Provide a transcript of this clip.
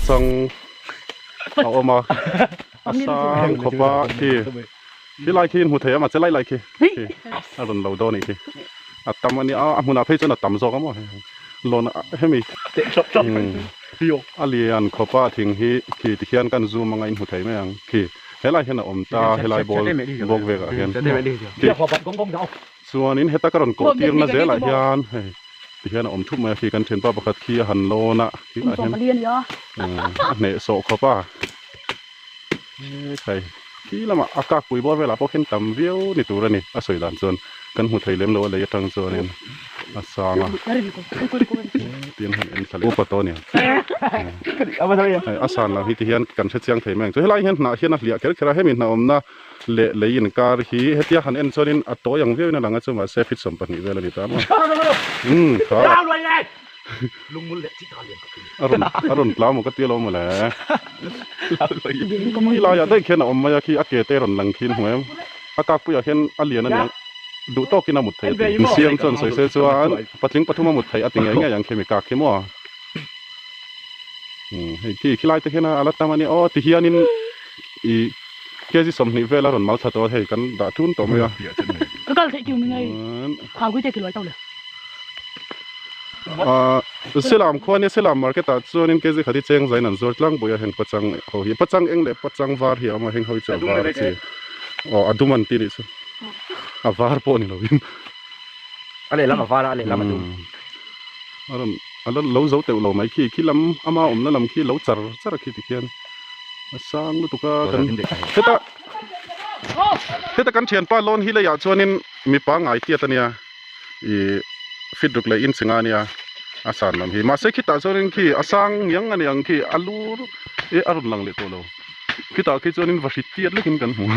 Pachang a awm a a sang khawp a khi khi lai khi in hmu thei a mahse lai lai khi khi a rawn lo dawn anih khi a tam a nia a hmunah phei chuan a tam zawk a maw lawn hemi a lian khawp a thing hi khi tikhian kan zoom anga in hmu thei mai ang khi helai hian a awm ta helai ball bawk vekah hian khi chuanin heta ka rawn kawh tirna zelah hian hei. Tihian a awm thup mai a khi kan thianpa pakhat khi a han lawn a khi ah hian a hneh sawh khawp a hekhai khi lamah a kak pui bawr velah pawh khian tam viau ni tur a ni a sawi dan chuan kan hmu thei lem lo a lei atang chuanin a sang a tihian han en thla leh upa tawh a ni a san lam hi tihian kan hre chiang thei mai ang chu helai hian hnah hian a hliah kher kher a hemi hnah awmna leh lei inkar hi hetia han en chuanin a tawi ang viauin a lang a chu mahse feet 20 vel a ni ta maw umm kha a rawn a rawn tla maw ka ti alawm mawle khi laiah daih khian a awm mai a khi a ke te rawn lang khin hmu em a kakpuiah khian a lian a niang duh tawkin a mut thei a ti insiam chuan sawi se chuan patling pathum a mut thei a ti ngei ngei ang khi mi kak khi maw umm hei khi khilai te khian a la tam a nia aw ti hianin ih kg 20 vel a rawn mal thla tawh a hei kan dah thun tawh mai a. Ka kal theih tiu mi ngei khau kui te ki luai tau le. Ahh Selam khua nia Selam market ah chuanin kg khat hi cheng zain an zuar tlangpui a heng pachang ho hi pachang eng leh pachang var hi a awm a heng ho hi chu a var chi aw a dum an ti nih chu a var pawh ni lovin. A lehlam a var a a lehlam a dum. A rawn a la lo zo teuh lo mai khi khi lam ama awmna lam khi lo char char a khi tikhian a sang lutuk a kan heta heta kan thianpa lawn hi leiah chuanin mipa ngai tiat ania ih fit ruk leh inch nga ania a san lam hi mahse khitah chuanin khi a sang ngiang a ni ang khi a lur e a rawn lang leh tawh lo khitah khi chuanin va hrit tiat lekin kan hmu.